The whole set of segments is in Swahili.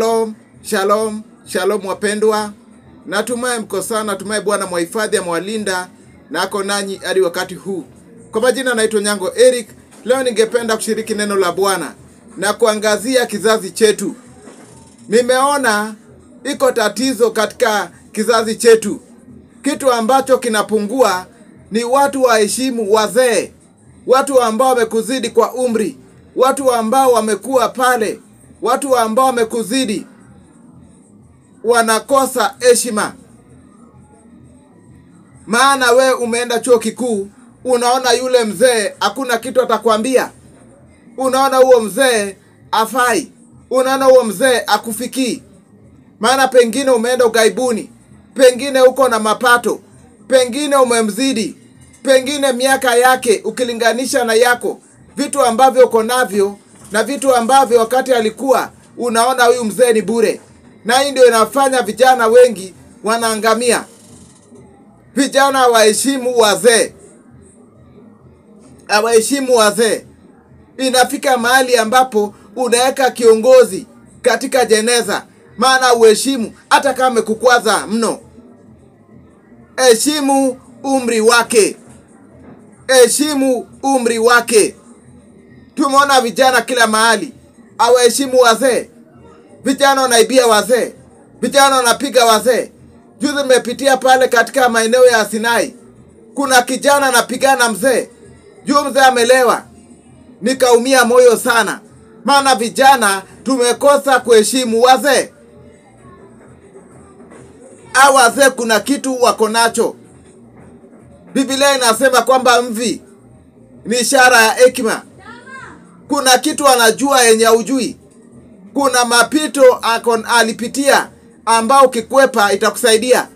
Shalom, shalom, shalom wapendwa. Natumai mko sana, natumai Bwana mwahifadhi amewalinda na ako nanyi hadi wakati huu. Kwa majina naitwa Nyango Eric. Leo ningependa kushiriki neno la Bwana na kuangazia kizazi chetu. Nimeona iko tatizo katika kizazi chetu. Kitu ambacho kinapungua ni watu waheshimu wazee, watu ambao wamekuzidi kwa umri, watu ambao wamekuwa pale, watu ambao wamekuzidi wanakosa heshima. Maana we umeenda chuo kikuu, unaona yule mzee hakuna kitu atakwambia. Unaona huo mzee afai, unaona huo mzee akufikii. Maana pengine umeenda ugaibuni, pengine uko na mapato, pengine umemzidi, pengine miaka yake ukilinganisha na yako, vitu ambavyo uko navyo na vitu ambavyo wakati alikuwa, unaona huyu mzee ni bure. Na hii ndio inafanya vijana wengi wanaangamia. Vijana waheshimu wazee, hawaheshimu wazee. Inafika mahali ambapo unaweka kiongozi katika jeneza, maana uheshimu hata kama amekukwaza mno. Heshimu umri wake, heshimu umri wake. Tumeona vijana kila mahali hawaheshimu wazee. Vijana wanaibia wazee, vijana wanapiga wazee. Juzi nimepitia pale katika maeneo ya Sinai, kuna kijana anapigana mzee, juu mzee amelewa. Nikaumia moyo sana, maana vijana tumekosa kuheshimu wazee. Hawa wazee kuna kitu wako nacho. Biblia inasema kwamba mvi ni ishara ya hekima. Kuna kitu anajua yenye hujui. Kuna mapito alipitia ambao ukikwepa itakusaidia.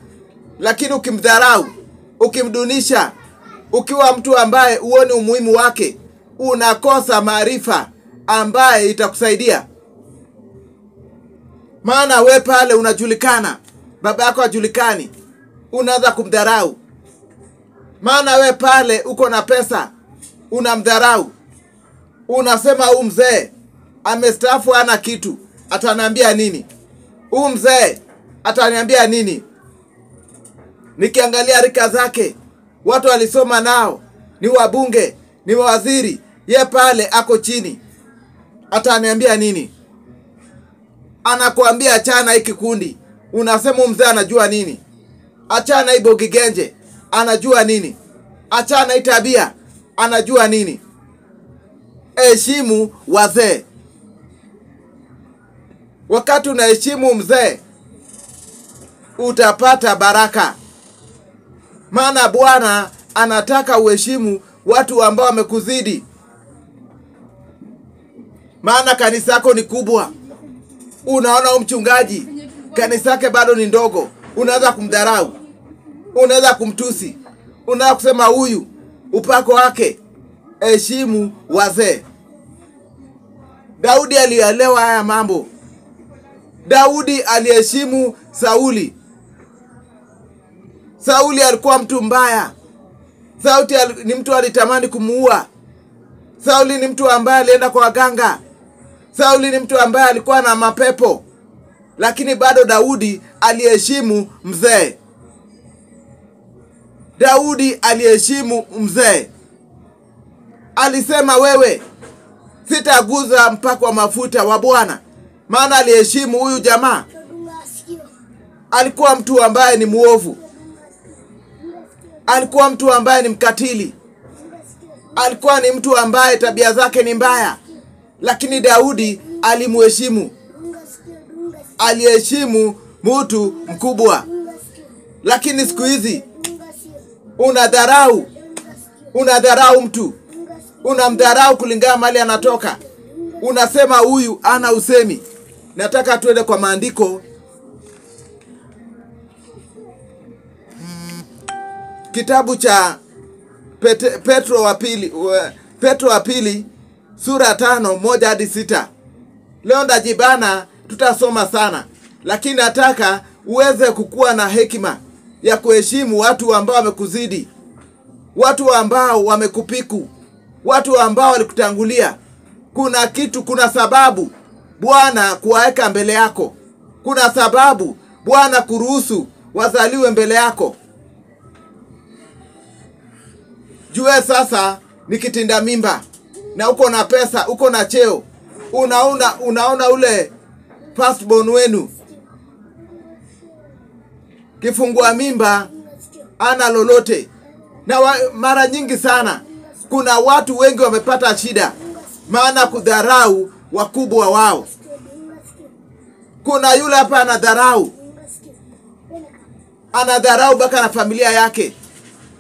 Lakini ukimdharau, ukimdunisha, ukiwa mtu ambaye huoni umuhimu wake, unakosa maarifa ambaye itakusaidia. Maana we pale unajulikana, baba yako hajulikani, unaanza kumdharau. Maana we pale uko na pesa, unamdharau. Unasema huyu mzee amestaafu hana kitu, ataniambia nini? Huyu mzee ataniambia nini? Nikiangalia rika zake, watu walisoma nao, ni wabunge, ni waziri, ye pale ako chini, ataniambia nini? Anakuambia achana hiki kundi, unasema mzee anajua nini? Achana hii bogigenje, anajua nini? Achana hii tabia, anajua nini? Heshimu wazee. Wakati unaheshimu mzee, utapata baraka. Maana Bwana anataka uheshimu watu ambao wamekuzidi. Maana kanisa yako ni kubwa, unaona mchungaji kanisa yake bado ni ndogo, unaweza kumdharau, unaweza kumtusi, unaweza kusema huyu upako wake. Heshimu wazee. Daudi alielewa haya mambo. Daudi aliheshimu Sauli. Sauli alikuwa mtu mbaya. Sauli ni mtu alitamani kumuua. Sauli ni mtu ambaye alienda kwa waganga. Sauli ni mtu ambaye alikuwa na mapepo. Lakini bado Daudi aliheshimu mzee. Daudi aliheshimu mzee. Alisema wewe, sitaguza mpako wa mafuta wa Bwana. Maana aliheshimu huyu jamaa. Alikuwa mtu ambaye ni muovu, alikuwa mtu ambaye ni mkatili, alikuwa ni mtu ambaye tabia zake ni mbaya. Lakini Daudi alimuheshimu. Aliheshimu mtu mkubwa. Lakini siku hizi unadharau, unadharau mtu, unamdharau kulingana mahali anatoka. Unasema huyu ana usemi. Nataka tuende kwa maandiko. Kitabu cha Petro wa pili sura 5:1-6. Leo ndajibana, tutasoma sana, lakini nataka uweze kukua na hekima ya kuheshimu watu ambao wamekuzidi, watu ambao wamekupiku, watu ambao walikutangulia. Kuna kitu, kuna sababu Bwana kuwaeka mbele yako. Kuna sababu Bwana kuruhusu wazaliwe mbele yako. Jue sasa ni kitinda mimba, na uko na pesa, uko na cheo, unaona ule firstborn wenu kifungua mimba ana lolote. Na mara nyingi sana kuna watu wengi wamepata shida maana kudharau wakubwa wao. Kuna yule hapa anadharau mpaka na familia yake,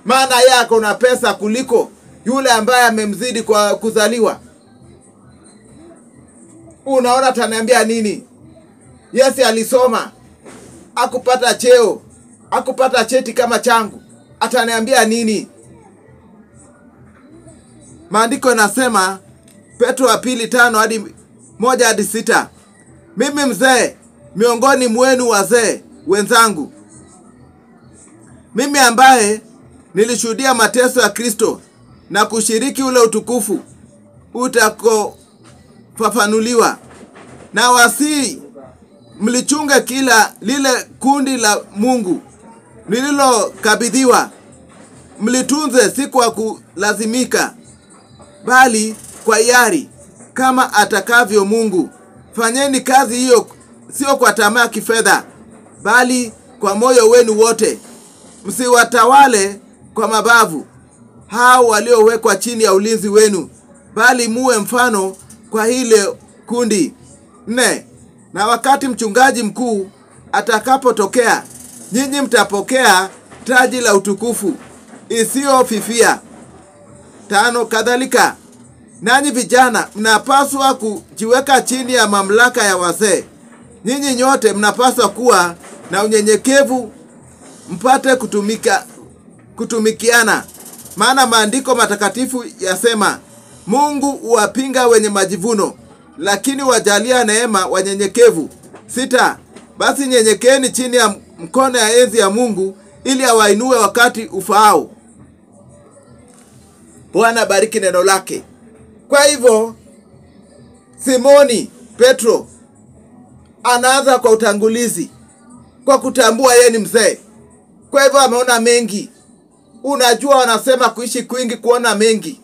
maana yako na pesa kuliko yule ambaye amemzidi kwa kuzaliwa. Unaona ataniambia nini? Yesu alisoma, hakupata cheo, hakupata cheti kama changu, ataniambia nini? Maandiko yanasema Petro wa pili 5:1-6, mimi mzee miongoni mwenu wazee wenzangu, mimi ambaye nilishuhudia mateso ya Kristo na kushiriki ule utukufu utakofafanuliwa, na wasi mlichunge kila lile kundi la Mungu lililokabidhiwa, mlitunze si kwa kulazimika, bali kwa hiari, kama atakavyo Mungu. Fanyeni kazi hiyo sio kwa tamaa kifedha, bali kwa moyo wenu wote. Msiwatawale kwa mabavu hao waliowekwa chini ya ulinzi wenu, bali muwe mfano kwa ile kundi. 4. Na wakati mchungaji mkuu atakapotokea, nyinyi mtapokea taji la utukufu isiyofifia. 5. Kadhalika nanyi vijana mnapaswa kujiweka chini ya mamlaka ya wazee. Nyinyi nyote mnapaswa kuwa na unyenyekevu, mpate kutumikiana. Maana maandiko matakatifu yasema, Mungu huwapinga wenye majivuno, lakini wajalia neema wanyenyekevu. 6. Basi nyenyekeni chini ya mkono ya enzi ya Mungu, ili awainue wakati ufaao. Bwana bariki neno lake. Kwa hivyo Simoni Petro anaanza kwa utangulizi, kwa kutambua yeye ni mzee. Kwa hivyo ameona mengi. Unajua wanasema kuishi kwingi kuona mengi.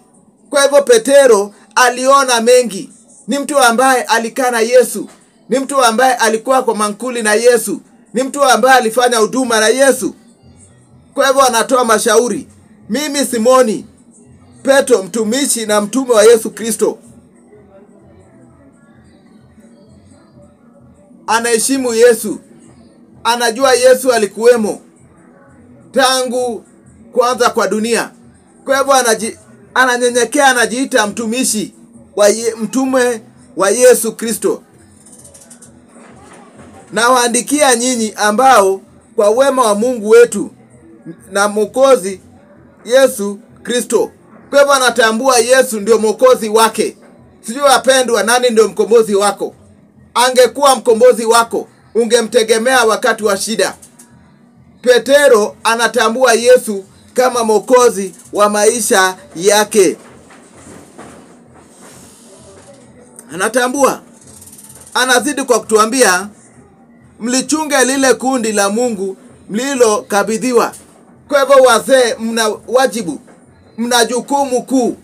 Kwa hivyo Petero aliona mengi. Ni mtu ambaye alikaa na Yesu, ni mtu ambaye alikuwa kwa mankuli na Yesu, ni mtu ambaye alifanya huduma na Yesu. Kwa hivyo anatoa mashauri. Mimi Simoni Petro, mtumishi na mtume wa Yesu Kristo. Anaheshimu Yesu. Anajua Yesu alikuwemo tangu kuanza kwa dunia. Kwa hivyo ananyenyekea, anajiita mtumishi wa mtume wa Yesu Kristo. Na waandikia nyinyi ambao kwa wema wa Mungu wetu na Mwokozi Yesu Kristo. Kwa hivyo anatambua Yesu ndio Mwokozi wake. Sijui wapendwa, nani ndio mkombozi wako? Angekuwa mkombozi wako, ungemtegemea wakati wa shida. Petero anatambua Yesu kama Mwokozi wa maisha yake. Anatambua. Anazidi kwa kutuambia, mlichunge lile kundi la Mungu mlilokabidhiwa. Kwa hivyo wazee, mna wajibu, mna jukumu kuu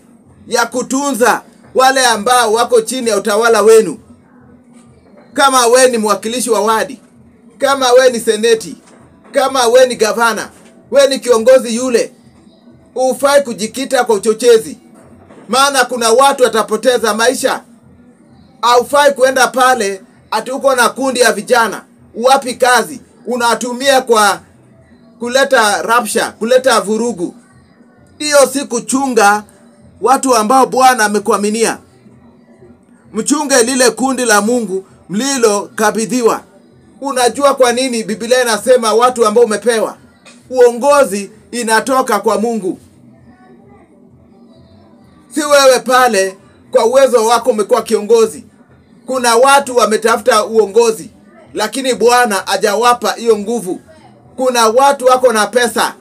ya kutunza wale ambao wako chini ya utawala wenu. Kama we ni mwakilishi wa wadi, kama we ni seneti, kama we ni gavana, we ni kiongozi yule, hufai kujikita kwa uchochezi, maana kuna watu watapoteza maisha. Haufai kuenda pale ati uko na kundi ya vijana, uwapi kazi, unatumia kwa kuleta rapsha, kuleta vurugu. Hiyo si kuchunga watu ambao Bwana amekuaminia. Mchunge lile kundi la Mungu mlilokabidhiwa. Unajua kwa nini Biblia inasema watu ambao umepewa uongozi inatoka kwa Mungu? Si wewe pale kwa uwezo wako umekuwa kiongozi. Kuna watu wametafuta uongozi, lakini Bwana hajawapa hiyo nguvu. Kuna watu wako na pesa,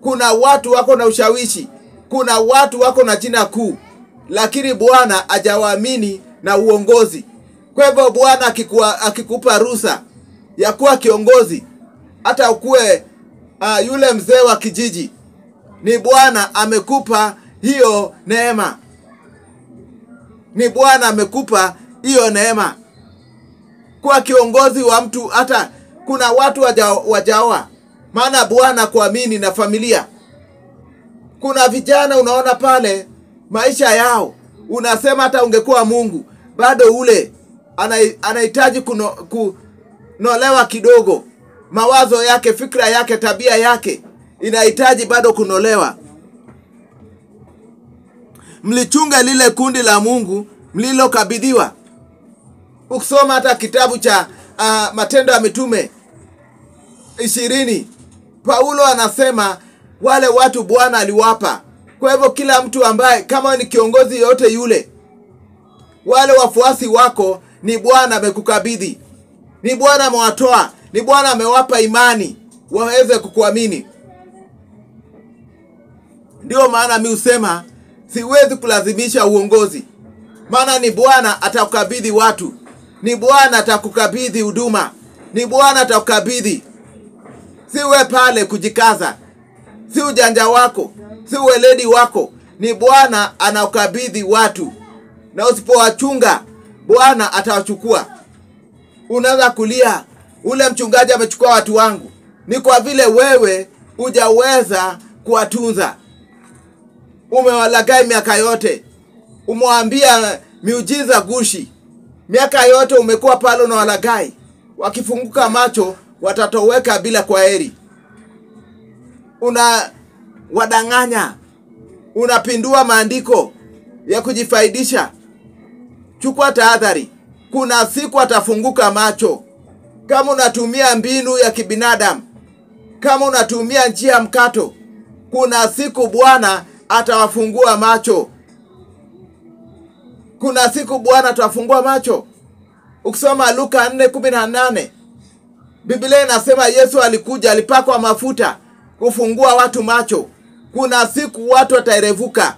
kuna watu wako na ushawishi, kuna watu wako na jina kuu, lakini Bwana hajawaamini na uongozi. Kwa hivyo Bwana akikupa ruhusa ya kuwa kiongozi, hata ukuwe yule mzee wa kijiji, ni Bwana amekupa hiyo neema. Ni Bwana amekupa hiyo neema kuwa kiongozi wa mtu. Hata kuna watu wajaoa, maana Bwana kuamini na familia. Kuna vijana unaona pale maisha yao, unasema hata ungekuwa Mungu bado ule anahitaji kunolewa kidogo. Mawazo yake, fikra yake, tabia yake inahitaji bado kunolewa. Mlichunga lile kundi la Mungu mlilokabidhiwa. Ukisoma hata kitabu cha Matendo ya Mitume 20, Paulo anasema wale watu Bwana aliwapa. Kwa hivyo kila mtu ambaye kama ni kiongozi yote yule, wale wafuasi wako ni Bwana amekukabidhi, ni Bwana amewatoa, ni Bwana amewapa imani waweze kukuamini. Ndio maana mimi husema siwezi kulazimisha uongozi, maana ni Bwana atakukabidhi watu, ni Bwana atakukabidhi huduma, ni Bwana atakukabidhi. Siwe pale kujikaza, si ujanja wako, si uweledi wako, ni Bwana anakukabidhi watu, na usipowachunga Bwana atawachukua. Unaweza kulia, ule mchungaji amechukua watu wangu. Ni kwa vile wewe hujaweza kuwatunza. Umewalagai miaka yote, umewambia miujiza gushi, miaka yote umekuwa pale unawalagai. Wakifunguka macho watatoweka bila kwaheri. Unawadanganya, unapindua maandiko ya kujifaidisha. Chukua tahadhari, kuna siku atafunguka macho. Kama unatumia mbinu ya kibinadamu, kama unatumia njia mkato, kuna siku Bwana atawafungua macho. Kuna siku Bwana atawafungua macho. Ukisoma Luka 4:18, Biblia inasema Yesu alikuja, alipakwa mafuta kufungua watu macho. Kuna siku watu wataerevuka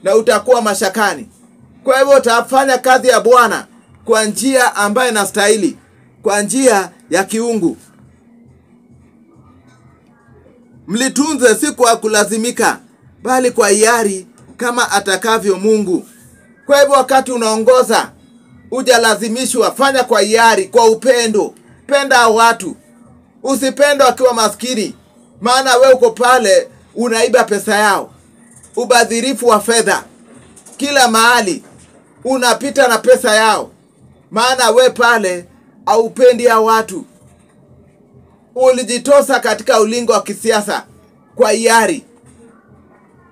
na utakuwa mashakani. Kwa hivyo utafanya kazi ya Bwana kwa njia ambayo inastahili, kwa njia ya kiungu. Mlitunze si kwa kulazimika, bali kwa hiari kama atakavyo Mungu. Kwa hivyo wakati unaongoza, hujalazimishwa, fanya kwa hiari, kwa upendo. Penda watu. Usipende wakiwa maskini, maana we uko pale unaiba pesa yao. Ubadhirifu wa fedha kila mahali, unapita na pesa yao, maana we pale haupendi hao watu. Ulijitosa katika ulingo wa kisiasa kwa hiari.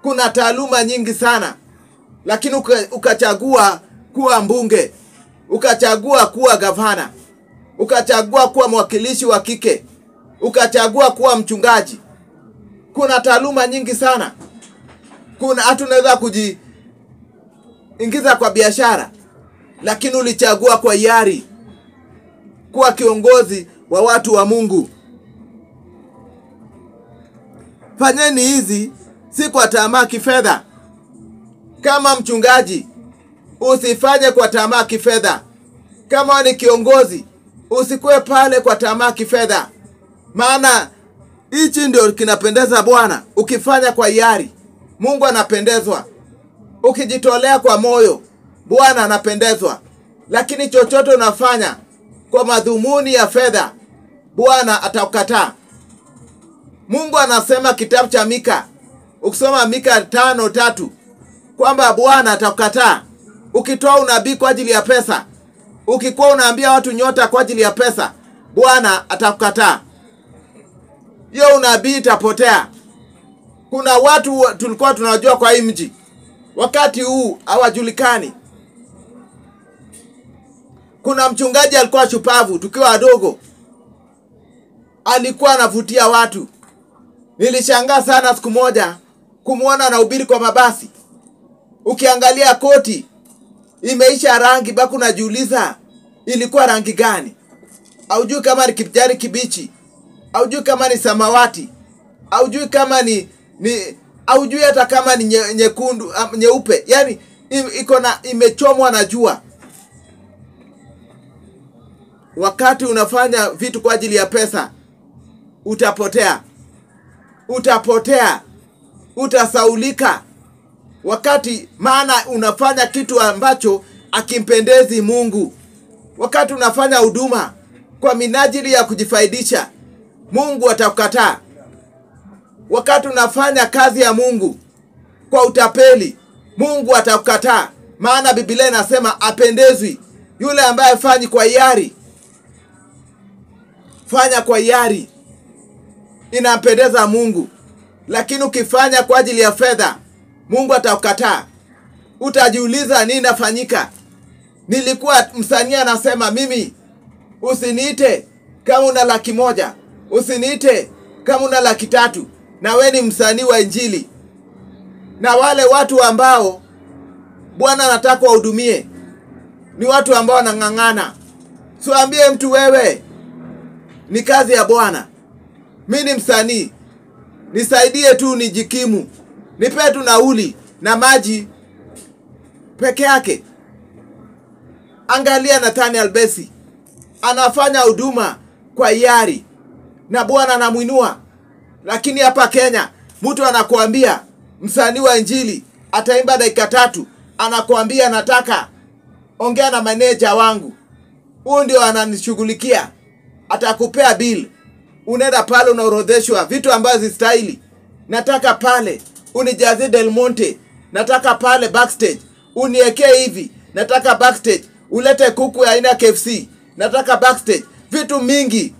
Kuna taaluma nyingi sana, lakini ukachagua kuwa mbunge, ukachagua kuwa gavana, ukachagua kuwa mwakilishi wa kike, ukachagua kuwa mchungaji. Kuna taaluma nyingi sana. Kuna hata unaweza kujiingiza kwa biashara, lakini ulichagua kwa hiari kuwa kiongozi wa watu wa Mungu. Fanyeni hizi si kwa tamaa kifedha. Kama mchungaji, usifanye kwa tamaa kifedha. Kama ni kiongozi, usikuwe pale kwa tamaa kifedha. Maana hichi ndio kinapendeza Bwana. Ukifanya kwa hiari, Mungu anapendezwa. Ukijitolea kwa moyo, Bwana anapendezwa. Lakini chochote unafanya kwa madhumuni ya fedha, Bwana atakukataa. Mungu anasema kitabu cha Mika, ukisoma Mika 5:3, kwamba Bwana atakukataa ukitoa unabii kwa ajili ya pesa. Ukikuwa unaambia watu nyota kwa ajili ya pesa, Bwana atakukataa. Hiyo unabii itapotea. Kuna watu tulikuwa tunajua kwa hii mji, wakati huu hawajulikani. Kuna mchungaji alikuwa shupavu tukiwa wadogo, alikuwa anavutia watu. Nilishangaa sana siku moja kumuona anahubiri kwa mabasi. Ukiangalia koti imeisha rangi, baku najiuliza ilikuwa rangi gani? Haujui kama ni kijani kibichi, haujui kama ni samawati, haujui kama ni haujui hata kama ni nyekundu, nyeupe. Yani iko na imechomwa na jua. Wakati unafanya vitu kwa ajili ya pesa, utapotea. Utapotea. Utasaulika. Wakati maana unafanya kitu ambacho akimpendezi Mungu. Wakati unafanya huduma kwa minajili ya kujifaidisha, Mungu atakukataa. Wakati unafanya kazi ya Mungu kwa utapeli, Mungu atakukataa. Maana Biblia inasema apendezwi yule ambaye hafanyi kwa hiari. Fanya kwa hiari, inampendeza Mungu. Lakini ukifanya kwa ajili ya fedha, Mungu atakukataa. Utajiuliza nini nafanyika? Nilikuwa msanii anasema mimi, usiniite kama una 100,000, usiniite kama una 300,000, na we ni msanii wa Injili. Na wale watu ambao Bwana anataka wahudumie ni watu ambao wanang'ang'ana. Siambie mtu wewe ni kazi ya Bwana, mimi ni msanii, nisaidie tu nijikimu, nipe tu nauli na maji peke yake. Angalia Nathaniel Besi, anafanya huduma kwa hiari na Bwana anamuinua. Lakini hapa Kenya mtu anakuambia msanii wa Injili ataimba dakika 3, anakuambia nataka ongea na manager wangu, huyu ndio ananishughulikia, atakupea bill. Unaenda pale unaorodheshwa vitu ambavyo zistahili. Nataka pale unijazie Del Monte, nataka pale backstage uniwekee hivi, nataka backstage ulete kuku ya aina KFC, nataka backstage vitu mingi,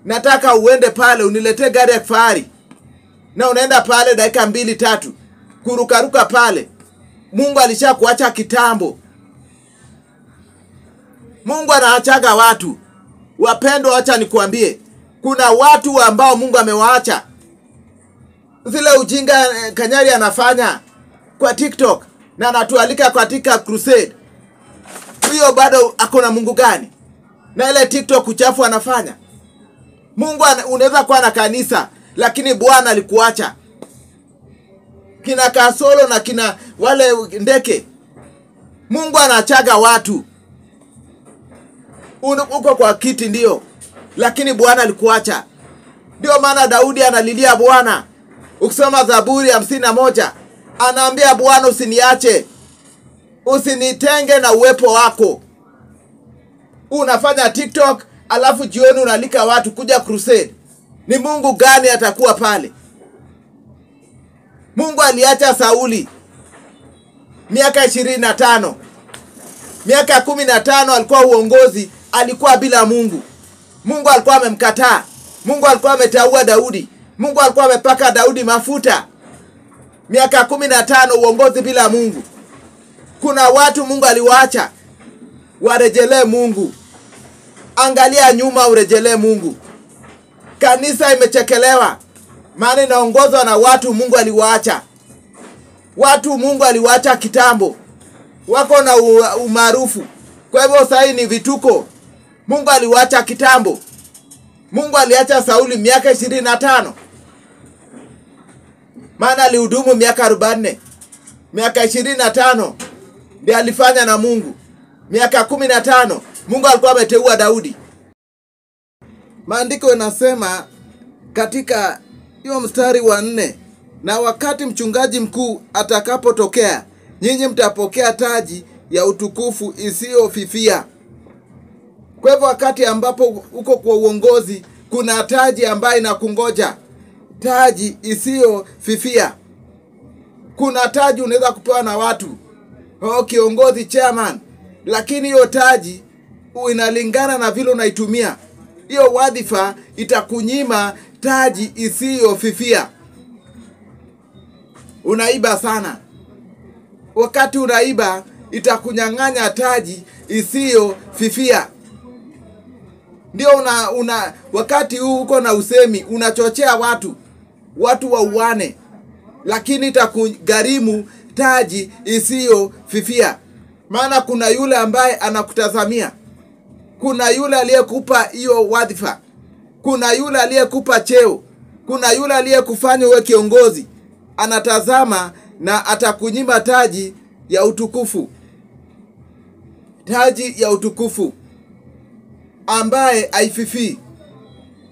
nataka uende pale uniletee gari ya kifahari. Na unaenda pale dakika 2-3 kurukaruka pale. Mungu alishakuacha kitambo. Mungu anaachaga watu. Wapendwa, acha nikuambie, kuna watu ambao Mungu amewaacha. Zile ujinga Kanyari anafanya kwa TikTok na anatualika katika crusade, hiyo bado ako na Mungu gani? Na ile TikTok uchafu anafanya. Mungu unaweza kuwa na kanisa, lakini Bwana alikuacha. Kina Kasolo na kina wale ndeke, Mungu anachaga watu. Uko kwa kiti ndio, lakini Bwana alikuacha. Ndio maana Daudi analilia Bwana. Ukisoma Zaburi 51, anaambia Bwana usiniache, usinitenge na uwepo wako. Unafanya TikTok alafu jioni unalika watu kuja crusade. Ni Mungu gani atakuwa pale? Mungu aliacha Sauli miaka 25. Miaka 15 alikuwa uongozi, alikuwa bila Mungu. Mungu alikuwa amemkataa. Mungu alikuwa ameteua Daudi. Mungu alikuwa amepaka Daudi mafuta. Miaka 15 uongozi bila Mungu. Kuna watu Mungu aliwaacha warejelee Mungu. Angalia nyuma urejelee Mungu. Kanisa imechekelewa, maana inaongozwa na watu Mungu aliwaacha. Watu Mungu aliwaacha kitambo, wako na umaarufu. Kwa hivyo sasa ni vituko. Mungu aliwaacha kitambo. Mungu aliacha Sauli miaka 25. Maana alihudumu miaka 40. Miaka 25 ndiye alifanya na Mungu. Miaka 15 Mungu alikuwa ameteua Daudi. Maandiko yanasema katika hiyo mstari wa 4, na wakati mchungaji mkuu atakapotokea, nyinyi mtapokea taji ya utukufu isiyofifia. Kwa hivyo wakati ambapo uko kwa uongozi, kuna taji ambayo inakungoja, taji isiyofifia. Kuna taji unaweza kupewa na watu, oh, kiongozi, chairman, lakini hiyo taji inalingana na vile unaitumia. Hiyo wadhifa itakunyima taji isiyofifia. Unaiba sana. Wakati unaiba itakunyang'anya taji isiyofifia. Ndio una wakati huu uko na usemi, unachochea watu, watu wauane, lakini itakugharimu taji isiyofifia. Maana kuna yule ambaye anakutazamia, kuna yule aliyekupa hiyo wadhifa, kuna yule aliyekupa cheo, kuna yule aliyekufanya uwe kiongozi. Anatazama na atakunyima taji ya utukufu. Taji ya utukufu. ambaye haififii.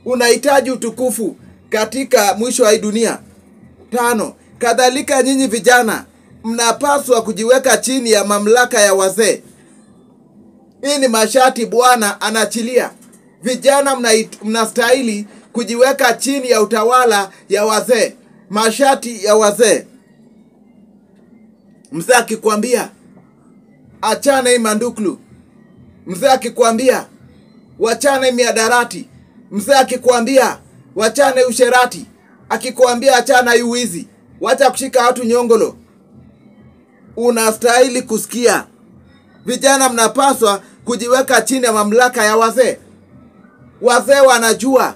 Unahitaji utukufu katika mwisho wa hii dunia. 5, kadhalika nyinyi vijana mnapaswa kujiweka chini ya mamlaka ya wazee. Hii ni masharti Bwana anaachilia. Vijana mnastahili kujiweka chini ya utawala ya wazee, masharti ya wazee. Mzee akikwambia achana hii manduklu, mzee akikwambia wachana hii miadarati, mzee akikwambia wachana hii usherati, akikwambia achana hii wizi, wacha kushika watu nyongolo, unastahili kusikia. Vijana mnapaswa kujiweka chini ya mamlaka ya wazee. Wazee wanajua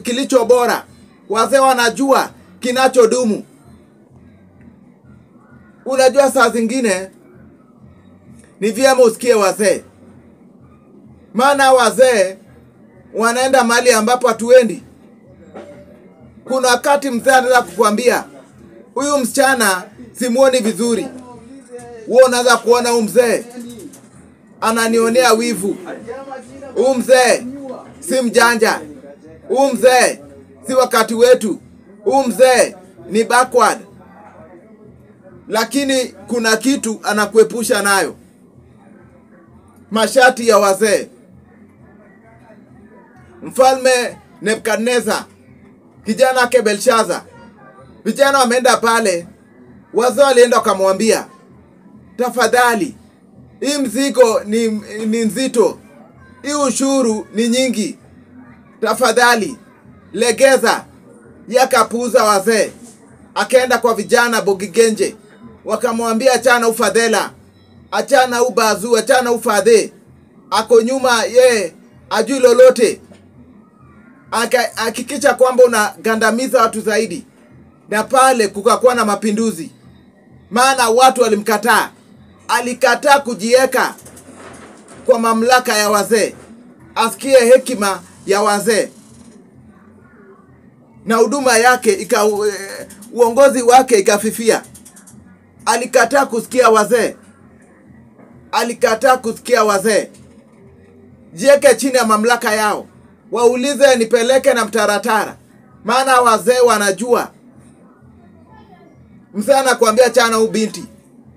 kilicho bora. Wazee wanajua kinachodumu. Unajua saa zingine ni vyema usikie wazee, maana wazee wanaenda mahali ambapo hatuendi. Kuna wakati mzee anaweza kukuambia huyu msichana simuoni vizuri. Wewe unaanza kuona huyu mzee ananionea wivu, huyu mzee si mjanja, huyu mzee si wakati wetu, huyu mzee ni backward. Lakini kuna kitu anakuepusha nayo. Masharti ya wazee. Mfalme Nebukadneza, kijana wake Belshaza, vijana wameenda pale, wazee walienda wakamwambia, tafadhali, hii mzigo ni nzito, hii ushuru ni nyingi, tafadhali legeza. Yakapuuza wazee, akaenda kwa vijana Bogigenje, wakamwambia achana ufadhela, achana ubazu, achana ufadhe, ako nyuma ye ajui lolote. Hakikisha kwamba unagandamiza watu zaidi. Na pale kukakuwa na mapinduzi, maana watu walimkataa. Alikataa kujieka kwa mamlaka ya wazee, asikie hekima ya wazee, na huduma yake uongozi wake ikafifia. Alikataa kusikia wazee. Alikataa kusikia wazee. Jieke chini ya mamlaka yao, waulize nipeleke na mtaratara, maana wazee wanajua. Mzee anakuambia achana ubinti,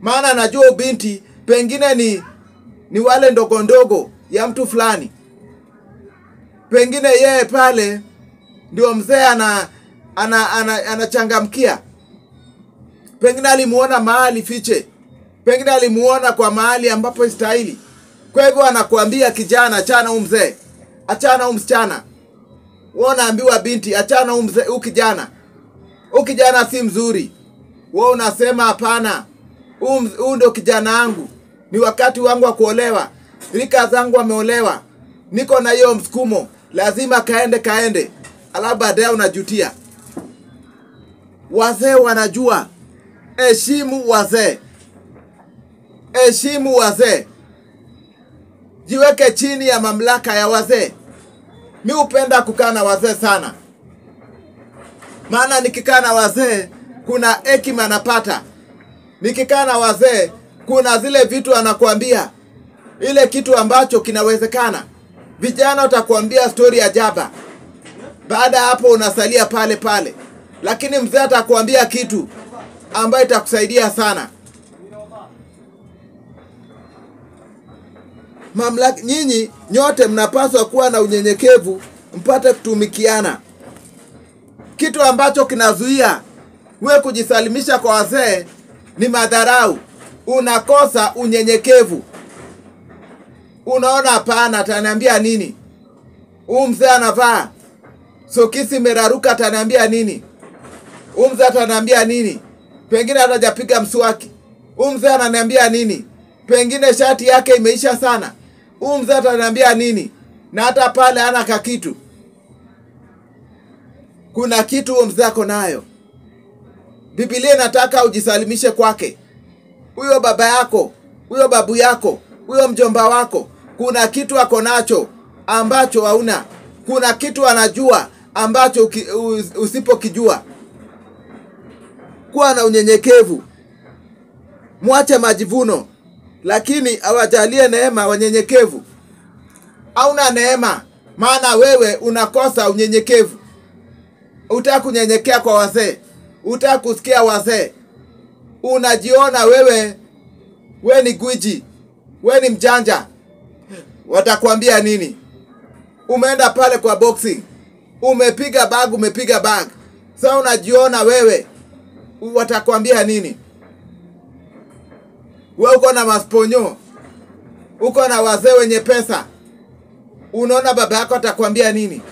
maana anajua ubinti pengine ni wale ndogo ndogo ya mtu fulani. Pengine yeye pale ndio mzee anachangamkia. Pengine alimuona mahali fiche, pengine alimuona kwa mahali ambapo istahili. Kwa hivyo anakuambia kijana, achana huyu mzee, achana huyu msichana. Wewe unaambiwa binti, achana huyu mzee, huyu kijana, huyu kijana si mzuri. Wewe unasema hapana, huyu ndio kijana wangu, ni wakati wangu wa kuolewa, rika zangu ameolewa, niko na hiyo msukumo, lazima kaende. Alafu baadaye unajutia. Wazee wanajua. Heshimu wazee. Heshimu wazee. Jiweke chini ya mamlaka ya wazee. Mi hupenda kukaa na wazee sana, maana nikikaa na wazee kuna hekima napata. Nikikaa na wazee kuna zile vitu anakuambia, ile kitu ambacho kinawezekana. Vijana watakuambia story ya jaba, baada hapo unasalia pale pale. Lakini mzee atakuambia kitu ambayo itakusaidia sana. Mamlaka, nyinyi nyote mnapaswa kuwa na unyenyekevu mpate kutumikiana. Kitu ambacho kinazuia wewe kujisalimisha kwa wazee ni madharau. Unakosa unyenyekevu. Unaona hapana, ataniambia nini? Huyu mzee anavaa sokisi meraruka, ataniambia nini? Huyu mzee ataniambia nini? Pengine hatajapiga mswaki. Huyu mzee ananiambia nini? Pengine shati yake imeisha sana. Huyu mzee ataniambia nini? Na hata pale hana kakitu. Kuna kitu huyo mzee ako nayo. Biblia inataka ujisalimishe kwake. Huyo baba yako, huyo babu yako, huyo mjomba wako, kuna kitu ako nacho ambacho hauna. Kuna kitu anajua ambacho usipokijua. Kuwa na unyenyekevu. Mwache majivuno, lakini awajalie neema wanyenyekevu. Hauna neema, maana wewe unakosa unyenyekevu. Hutaki kunyenyekea kwa wazee, hutaki kusikia wazee. Unajiona wewe we ni gwiji, we ni mjanja. Watakwambia nini? Umeenda pale kwa boxing, umepiga bag, umepiga bag. Sasa unajiona wewe, watakwambia nini? Wewe uko na masponyo, uko na wazee wenye pesa. Unaona baba yako atakwambia nini?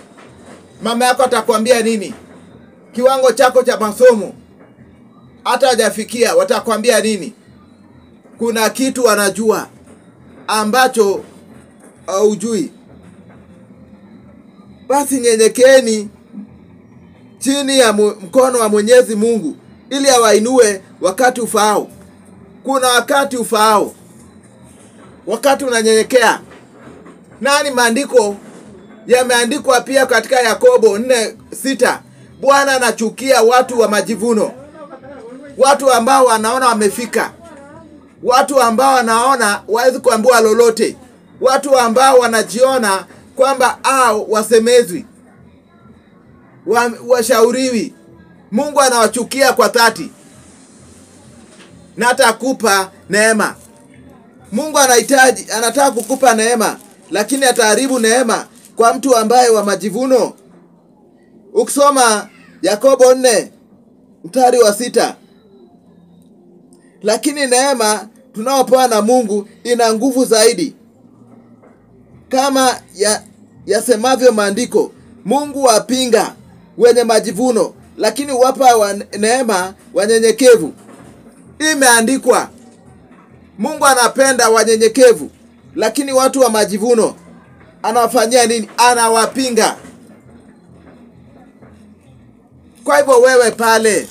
Mama yako atakwambia nini? Kiwango chako cha masomo hata hajafikia, watakwambia nini? Kuna kitu wanajua ambacho haujui. Basi nyenyekeeni chini ya mkono wa Mwenyezi Mungu ili awainue wakati ufaao. Kuna wakati ufaao, wakati unanyenyekea. Nani maandiko yameandikwa pia katika Yakobo 4:6, Bwana anachukia watu wa majivuno, watu ambao wanaona wamefika, watu ambao wanaona hawezi kuambiwa lolote, watu ambao wanajiona kwamba hao wasemezwi, washauriwi. Mungu anawachukia kwa dhati na atakupa neema. Mungu anataka kukupa neema, lakini ataharibu neema kwa mtu ambaye wa majivuno. Ukisoma Yakobo 4:6, lakini neema tunaopewa na Mungu ina nguvu zaidi. Kama yasemavyo maandiko, Mungu wapinga wenye majivuno, lakini wapa neema wanyenyekevu. Imeandikwa, Mungu anapenda wanyenyekevu, lakini watu wa majivuno anawafanyia nini? Anawapinga. Kwa hivyo wewe pale,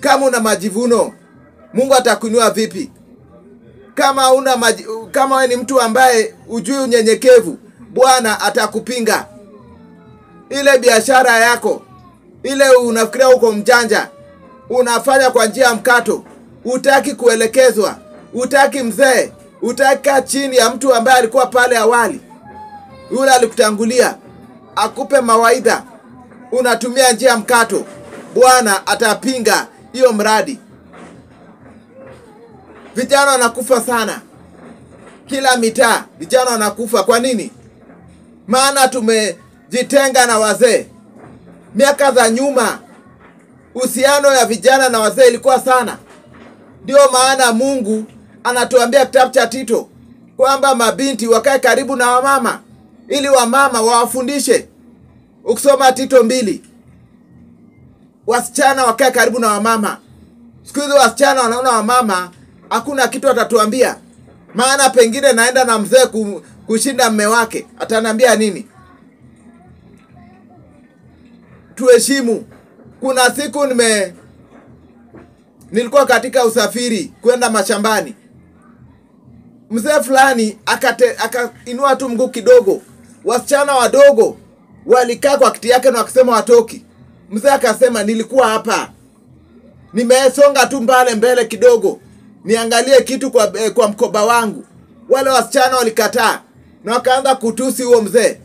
kama una majivuno, Mungu atakuinua vipi? Kama wewe ni mtu ambaye hujui unyenyekevu, Bwana atakupinga. Ile biashara yako, ile unafikiria uko mjanja, unafanya kwa njia ya mkato, hutaki kuelekezwa, hutaki mzee, hutaki chini ya mtu ambaye alikuwa pale awali, yule alikutangulia akupe mawaidha, unatumia njia ya mkato, Bwana atapinga hiyo mradi. Vijana wanakufa sana kila mitaa, vijana wanakufa. Kwa nini? Maana tumejitenga na wazee. Miaka za nyuma uhusiano ya vijana na wazee ilikuwa sana. Ndio maana Mungu anatuambia kitabu cha Tito kwamba mabinti wakae karibu na wamama ili wamama wawafundishe. Ukisoma Tito 2, wasichana wakae karibu na wamama. Siku hizi wasichana wanaona wamama hakuna kitu atatuambia, maana pengine naenda na mzee kushinda mme wake, ataniambia nini? Tuheshimu. Kuna siku nilikuwa katika usafiri kwenda mashambani. Mzee fulani akainua tu mguu kidogo. Wasichana wadogo walikaa kwa kiti yake na wakisema watoki. Mzee akasema, nilikuwa hapa, nimesonga tu mbele kidogo niangalie kitu kwa mkoba wangu. Wale wasichana walikataa na wakaanza kutusi huo mzee.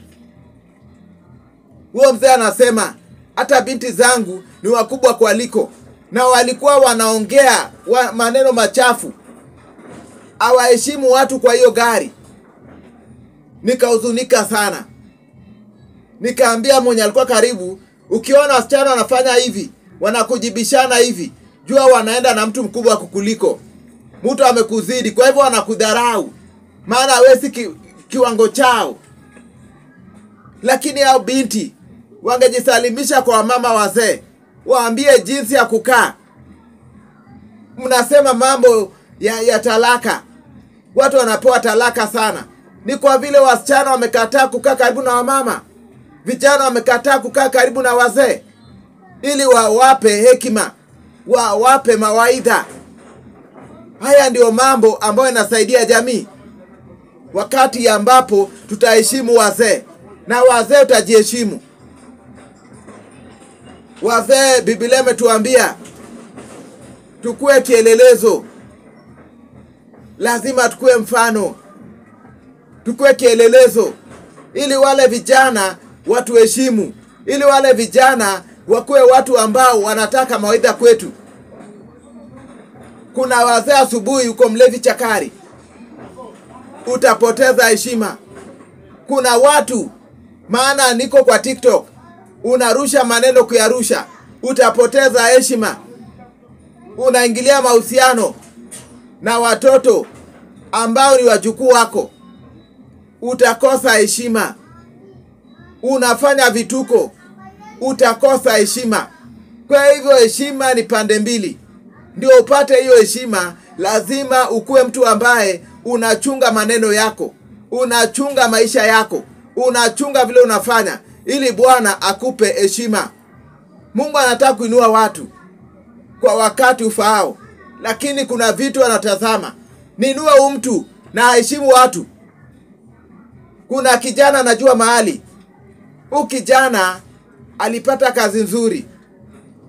Huo mzee anasema, hata binti zangu ni wakubwa kuliko. Na walikuwa wanaongea maneno machafu, hawaheshimu watu kwa hiyo gari. Nikahuzunika sana. Nikaambia mwenye alikuwa karibu, ukiona wasichana wanafanya hivi, wanakujibishana hivi, jua wanaenda na mtu mkubwa kukuliko. Mtu amekuzidi, kwa hivyo wanakudharau, maana wewe si kiwango chao. Lakini hao binti wangejisalimisha kwa mama wazee, waambie jinsi ya kukaa. Mnasema mambo ya talaka. Watu wanapewa talaka sana. Ni kwa vile wasichana wamekataa kukaa karibu na wamama, vijana wamekataa kukaa karibu na wazee, ili wawape hekima, wawape mawaidha. Haya ndio mambo ambayo yanasaidia jamii. Wakati ambapo tutaheshimu wazee, na wazee utajiheshimu. Wazee, Biblia imetuambia tukue kielelezo. Lazima tukue mfano, tukue kielelezo. ili wale vijana watuheshimu, ili wale vijana wakuwe watu ambao wanataka mawaidha kwetu. Kuna wazee asubuhi uko mlevi chakari, utapoteza heshima. Kuna watu, maana niko kwa TikTok, unarusha maneno kuyarusha, utapoteza heshima. Unaingilia mahusiano na watoto ambao ni wajukuu wako, utakosa heshima. Unafanya vituko, utakosa heshima. Kwa hivyo heshima ni pande mbili. Ndio upate hiyo heshima, lazima ukuwe mtu ambaye unachunga maneno yako, unachunga maisha yako, unachunga vile unafanya, ili Bwana akupe heshima. Mungu anataka kuinua watu kwa wakati ufaao, lakini kuna vitu anatazama. Ninua huyu mtu na aheshimu watu. Kuna kijana najua mahali, huyu kijana alipata kazi nzuri,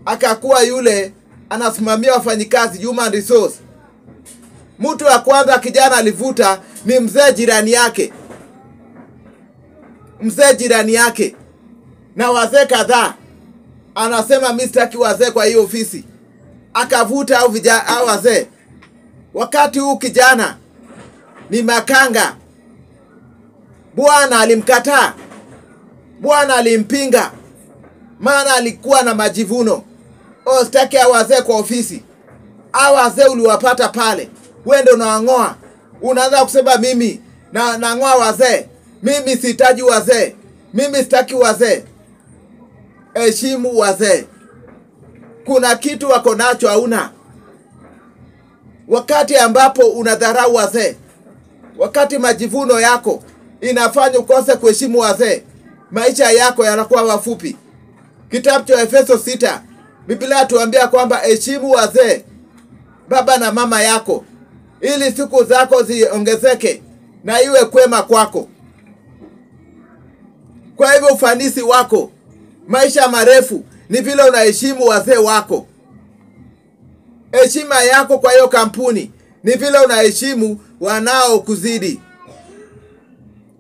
akakuwa yule anasimamia wafanyikazi, human resource. Mtu wa kwanza kijana alivuta ni mzee jirani yake, mzee jirani yake na wazee kadhaa. Anasema mimi sitaki wazee kwa hiyo ofisi. Akavuta au vijana au wazee. Wakati huu kijana ni makanga. Bwana alimkataa, Bwana alimpinga, maana alikuwa na majivuno. Oh, sitaki hao wazee kwa ofisi. Hao wazee uliwapata pale, wewe ndio unawangoa. Unaanza kusema mimi na nangoa wazee, mimi sihitaji wazee, mimi sitaki wazee. Heshimu wazee. Kuna kitu wako nacho hauna. Wakati ambapo unadharau wazee, wakati majivuno yako inafanya ukose kuheshimu wazee, maisha yako yanakuwa mafupi. Kitabu cha Efeso 6, Biblia tuambia kwamba heshimu wazee, baba na mama yako, ili siku zako ziongezeke na iwe kwema kwako. Kwa hivyo ufanisi wako, maisha marefu, ni vile unaheshimu wazee wako. Heshima yako kwa hiyo kampuni ni vile unaheshimu wanao kuzidi.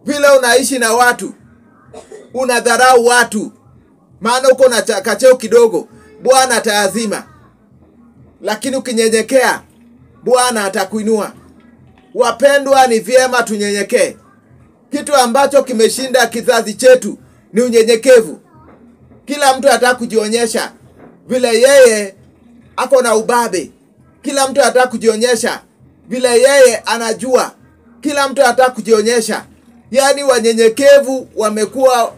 Vile unaishi na watu, unadharau watu, maana uko na kacheo kidogo, Bwana atayazima. Lakini ukinyenyekea, Bwana atakuinua. Wapendwa, ni vyema tunyenyekee. Kitu ambacho kimeshinda kizazi chetu ni unyenyekevu. Kila mtu anataka kujionyesha vile yeye ako na ubabe. Kila mtu anataka kujionyesha vile yeye anajua. Kila mtu anataka kujionyesha. Yaani wanyenyekevu wamekuwa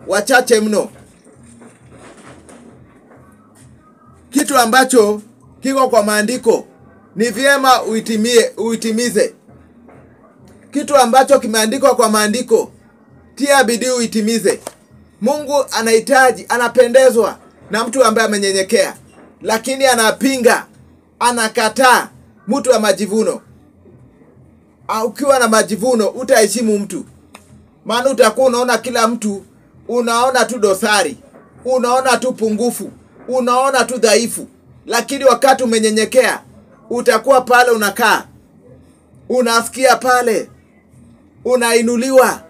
wachache mno. Kitu ambacho kiko kwa maandiko ni vyema uitimize. Kitu ambacho kimeandikwa kwa maandiko, tia bidii uitimize. Mungu anahitaji, anapendezwa na mtu ambaye amenyenyekea, lakini anapinga, anakataa mtu wa majivuno. Ukiwa na majivuno utaheshimu mtu, maana utakuwa unaona kila mtu, unaona tu dosari, unaona tu pungufu, unaona tu dhaifu. Lakini wakati umenyenyekea, utakuwa pale unakaa, unasikia pale, unainuliwa.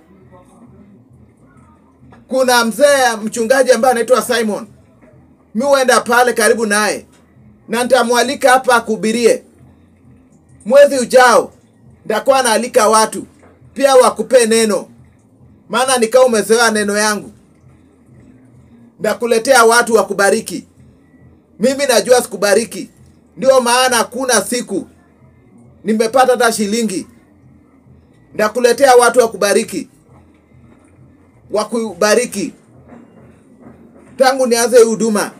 Kuna mzee mchungaji ambaye anaitwa Simon. Mimi huenda pale karibu naye, na nitamwalika hapa akuhubirie. Mwezi ujao nitakuwa naalika watu pia wakupe neno, maana nikao umezoea neno yangu. Nitakuletea watu wakubariki. Mimi najua sikubariki, ndio maana kuna siku nimepata hata shilingi. Nitakuletea watu wakubariki, wakubariki. Tangu nianze huduma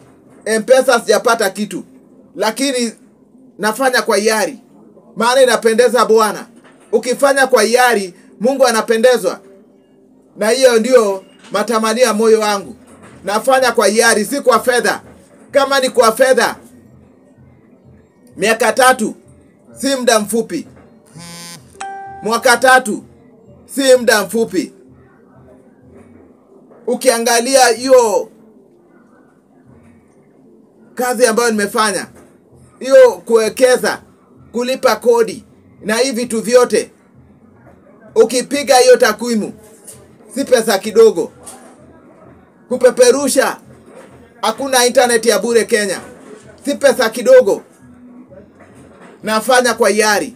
M-Pesa sijapata kitu, lakini nafanya kwa hiari, maana inapendeza Bwana. Ukifanya kwa hiari, Mungu anapendezwa. Na hiyo ndio matamanio ya moyo wangu. Nafanya kwa hiari, si kwa fedha. Kama ni kwa fedha, miaka 3 si muda mfupi, mwaka 3 si muda mfupi. Ukiangalia hiyo kazi ambayo nimefanya, hiyo kuwekeza, kulipa kodi na hivi vitu vyote, ukipiga hiyo takwimu si pesa kidogo. Kupeperusha, hakuna internet ya bure Kenya, si pesa kidogo. Nafanya kwa hiari,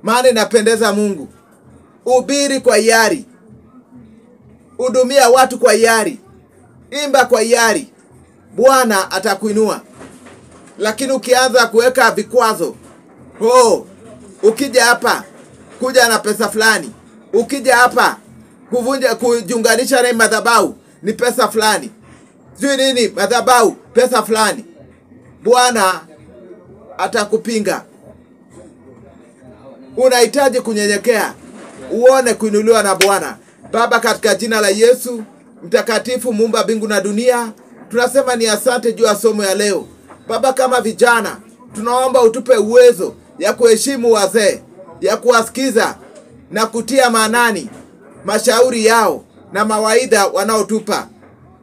maana inapendeza Mungu. Hubiri kwa hiari, hudumia watu kwa hiari, imba kwa hiari, Bwana atakuinua. Lakini ukianza kuweka vikwazo, oh, ukija hapa kuja na pesa fulani, ukija hapa kuvunja kujiunganisha na madhabahu ni pesa fulani, sijui nini madhabahu pesa fulani, Bwana atakupinga. Unahitaji kunyenyekea, uone kuinuliwa na Bwana. Baba, katika jina la Yesu mtakatifu, muumba mbingu na dunia, tunasema ni asante juu ya somo ya leo. Baba, kama vijana tunaomba utupe uwezo ya kuheshimu wazee, ya kuwasikiza na kutia maanani mashauri yao na mawaidha wanaotupa.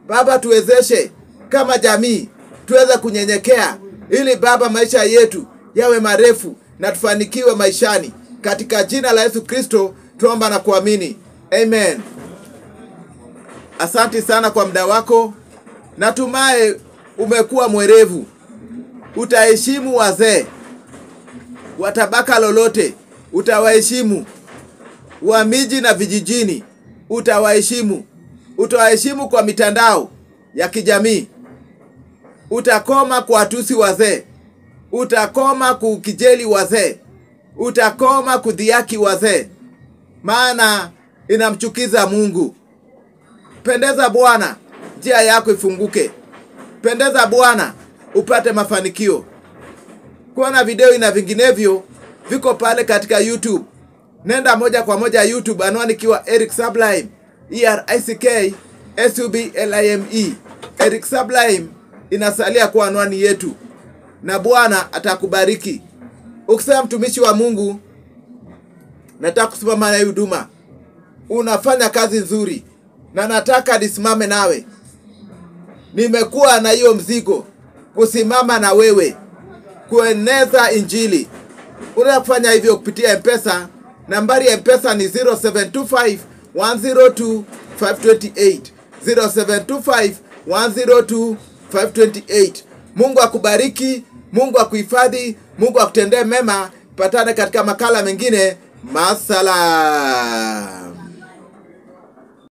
Baba, tuwezeshe kama jamii tuweze kunyenyekea, ili Baba maisha yetu yawe marefu na tufanikiwe maishani. Katika jina la Yesu Kristo tuomba na kuamini, amen. Asante sana kwa muda wako. Natumai umekuwa mwerevu. Utaheshimu wazee wa tabaka lolote, utawaheshimu. Wa miji na vijijini, utawaheshimu. Utawaheshimu kwa mitandao ya kijamii. Utakoma kuwatusi wazee, utakoma kukijeli wazee, utakoma kudhihaki wazee, maana inamchukiza Mungu. Pendeza Bwana, njia yako ifunguke. Pendeza Bwana upate mafanikio. Kuona video na vinginevyo viko pale katika YouTube. Nenda moja kwa moja YouTube, anwani ikiwa Eric Sublime, ERICK SUBLIME. Eric Sublime inasalia kuwa anwani yetu, na Bwana atakubariki. Ukisema mtumishi wa Mungu, nataka kusimama na huduma, unafanya kazi nzuri na nataka nisimame nawe. Nimekuwa na hiyo mzigo kusimama na wewe kueneza injili. Unaweza kufanya hivyo kupitia M-Pesa. Nambari ya M-Pesa ni 0725 102 528. 0725 102 528. Mungu akubariki, Mungu akuhifadhi, Mungu akutendee mema. Patane katika makala mengine. Masala.